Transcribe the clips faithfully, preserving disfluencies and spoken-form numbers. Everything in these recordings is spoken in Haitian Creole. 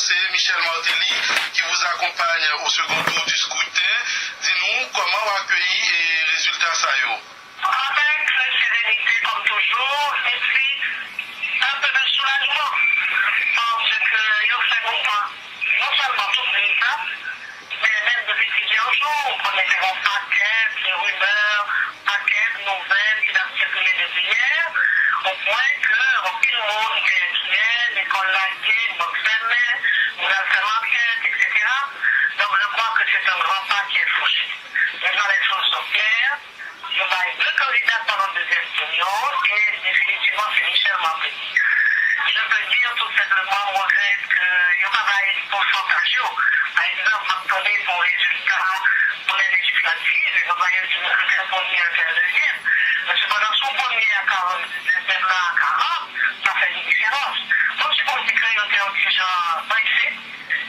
C'est Michel Martelly qui vous accompagne au second tour du scrutin. Di nou kòman w akeyi e rezilta sa yo. Avec sérénité, comme toujours, et puis un peu de soulagement, parce que yo fè nou pran non sèlman tout moun sa, men menm depi plizyè jou, ou konnen gen yon pakèt rimè, pakèt nouvèl ki t ap sikile depi yè, o pwen ke anpil moun te enkyè, lekòl lage, bank fèmen, moun al fè makèt, et cetera. Donc, je crois que c'est un grand pas qui est franchi. Maintenant, les choses sont claires. Yo bay de kandida nan dezyèm tour yo, e definitivman se Michel Martelly. Je peux dire tout simplement, mwen regrèt ke yo pa bay pousantaj yo. Pa egzanp, m ap tande pou rezilta pou lè lejislativ, e yo bay yo di nou fè premye, fè dezyèm. Men sepandan, si w premye a karant, dezyèm la a karant, sa fè yon diferans. Donk, se pou di ke yo te yon ti jan prese,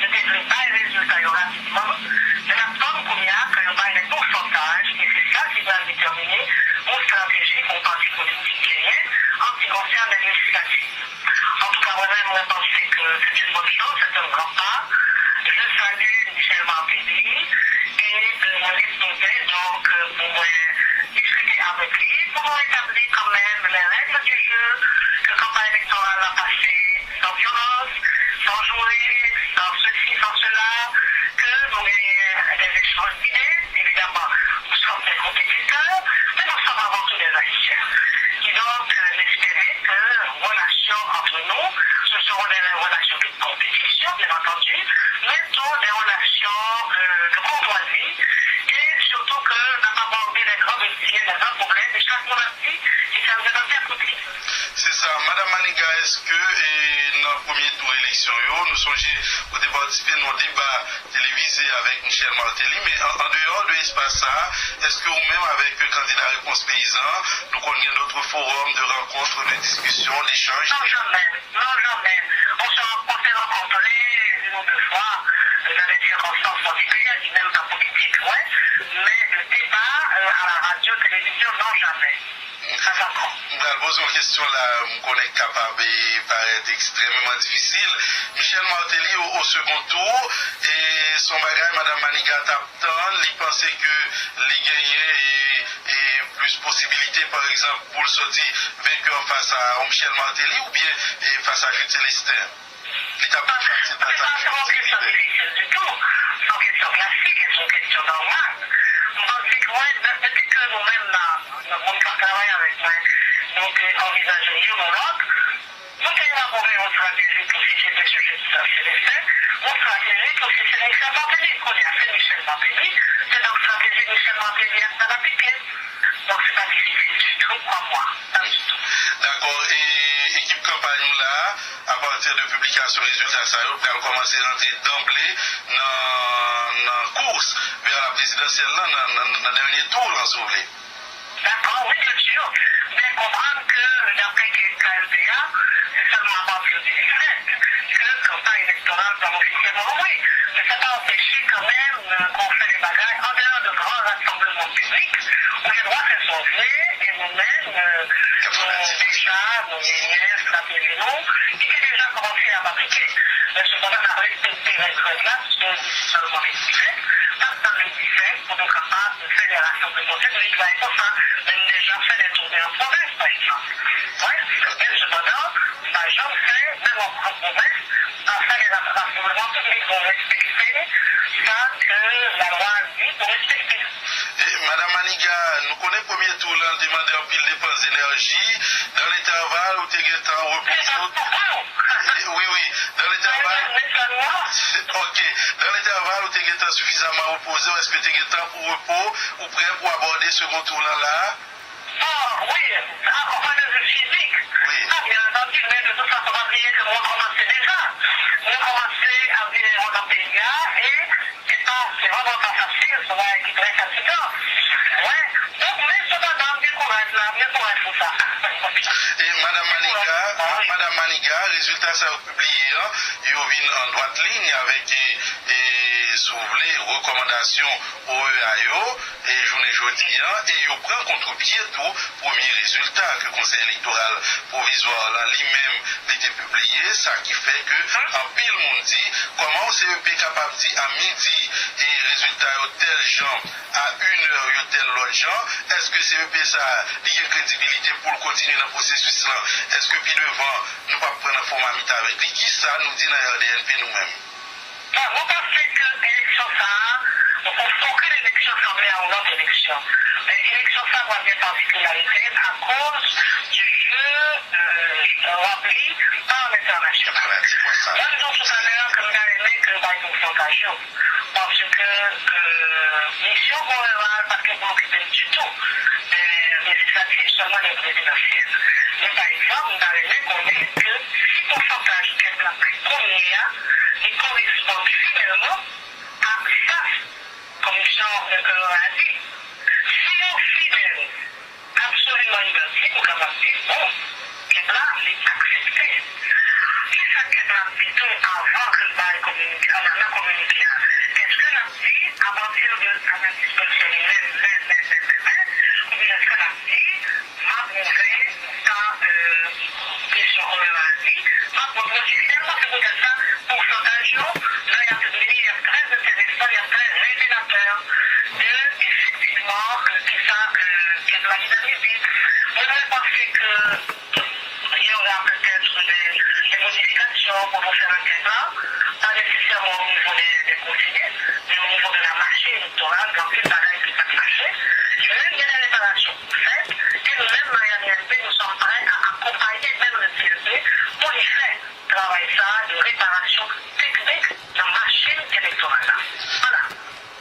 yo te vle bay rezilta yo rapidman, men n ap tann kounye a ke yo bay lè pousantaj, e se sa ki pral detèmine yon estrateji pou yon pati politik genyen an ki konsène lejislativ. Antouka, mwen menm, mwen panse ke c'est une bonne chose, c'est un grand pas. Je salue Michel Martelly et euh, mwen dispoze, donk, euh, pou mwen diskite avèk li, pou nou etabli kanmenm les règles du jeu, ke kanpay elektoral la pase sans violence, sans jouer, sans ceci, sans cela, ke nou genyen des échanges d'idées, évidemment, nous sommes des compétiteurs, mais nous sommes avant tout des acteurs. Kidonk, euh, n espere ke relasyon ant nou, ce seront des relations de compétition, bien entendu, mais tout des relations euh, de courtoisie, et surtout que n ap abòde les grands dossiers, les grands problèmes, e chak moun ap di ki sa l gen nan tèt li. Se sa. Madanm Maniga, èske e, nan premye tou eleksyon yo, nou sonje ou te patisipe nan yon deba televize avèk Michel Martelly, men an, an deyò de espas sa a, èske ou menm avèk kandida Repons Peyizan, nou konn gen dòt fowòm de rankont, de diskisyon, lechanj? Non, jamè. Non, jamè. On se, on s'est rencontrés une ou deux fois euh, dans des circonstances particulières, ni menm pa politik, wè. Men deba euh, à la radio, télévision, non, jamè. Pas encore. M pral poze yon kesyon la, m konnen k kapab e, parèt ekstrèmeman difisil. Michel Martelly au, au second tour, e se yon bagay Madanm Maniga t ap tann, li panse ke li genyen e, e plis posibilite, pa egzanp, pou l sòti venkè fas a Michel Martelly oubyen e fas a Jude Célestin? Li t ap pli fasil pou l ta vin. Se pa yon kesyon difisil ditou. Se yon kesyon klasik e se yon kesyon nòmal. M panse ke mwen, depi ke nou menm nan, nan moun k ap travay avèk mwen, nou te anvizaje youn ou lòt, nou te elabore yon estrateji pou si se te sou Jude Célestin, yon estrateji pou si se Michel Martelly. Kounye a, se Michel Martelly. Se donk estrateji Michel Martelly a k pral aplike. Donk, se pa difisil ditou, kwè mwen. Pa ditou. Dakò. E ekip kanpay nou la, apati de piblikasyon rezilta sa yo, pral kòmanse rantre danble nan, nan kous vè la prezidansyèl lan, nan, nan, nan dènye tou lan, si w vle. Dakò, wi, byen si. Men konprann ke, daprè K L T A, se sèlman apati de disèt ke kanpay elektoral pral ofisyèlman louvri. Men sa pa anpeche kanmenm, euh, ke w fè de bagay an deyò de gran rasanbleman piblik. Ou gen dwa fè sa w vle, e nou menm, euh, nou deja, nou genyen estrateji nou, ki te deja kòmanse ap aplike. Men sepandan, n ap respekte règ, règ la, piske se sèlman le disèt, n ap tann le disèt pou nou kapab fè de rasanbleman piblik, bagay konsa, men nou deja fè de tounen an pwovens, pa egzanp. Wi, men sepandan, nou pa janm fè, menm an, an pwovens, pa fè de rasanbleman piblik, nou respekte sa ke lalwa di pou respekte. E, Madanm Maniga, nou konnen premye tou lan te mande anpil depans enèji. Dan lentèval, ou te gentan repoze w. E, wi, wi. Dan lentèval. Ok. Dan lentèval, ou te gentan sifizaman repoze w. Èske te gen tan pou repo? Ou prè pou abòde second tour lan la? Bon, wi, a, o pwen de vi fizik. Wi. A, byen antandi, men de tout fason, pa bliye ke mwen kòmanse deja. Mwen kòmanse ap vire wòl nan peyi a, e se pa, se vrèman pa fasil, se yon bagay ki trè fatigan. Wi. Donk, men sepandan, m gen kouraj la, m gen kouraj pou sa. E Madanm Maniga, Madanm Maniga, rezilta sa yo pibliye an, yo vin an dwat liy avèk e, e, si w vle, rekòmandasyon O E A yo, e jounen jodi a, e yo pran kontrepye tou premye rezilta ke Konsèy Elektoral Pwovizwa la li menm li te pibliye, sa ki fè ke anpil moun di, kòman C E P kapab di a midi e rezilta yo tèl jan, a inè yo tèl lòt jan, èske C E P sa li gen kredibilite pou l kontinye nan pwosesis lan, èske pi devan nou p ap pran nan fò mamit avèk li, kisa nou di nan R D N P nou menm? Bon, mwen panse ke eleksyon sa a, bon, okenn eleksyon sanble a yon lòt eleksyon. Men eleksyon sa a pral gen patikilarite akoz di jeu, euh, rapli pa lentènasyonal. Mwen di w toutalè a ke m ta renmen ke yo bay pousantaj yo. Paske, euh, misyon O E A pa t gen pou l okipe l ditou de lejislatif, sèlman de prezidansyèl. Men pa egzanp, m ta renmen konnen ke si pousantaj kèk la bay kounye a, li koresponn fidèlman a sa, kòm jan Prezidan a di, si yo fidèl, absoliman idantik, ou kapab di, bon, kèk la, li aksepte. Kisa kèk la ap di tou avan ke l bay kominike, nan, nan kominike a? Èske l ap di, apati de analiz pèsonèl, men, men, men, men, men, men, oubyen èske l ap di, m ap ouvè sa, euh, kesyon O E A a di, m ap modifiye l, paske poutèt sa, pousantaj yo, lè y ap vini, y ap trè enteresan, y ap trè revelatè de, efektivman, euh, kisa, euh, kèk la li vle di. Mwen, mwen panse ke y aura peut-être des, des modifications pour nou fè nan kèk la, pa nesesèman o nivo de, de pwosedi, men o nivo de la mache elektoral, gen anpil bagay ki pa t mache. Menm gen de reparasyon pou fè.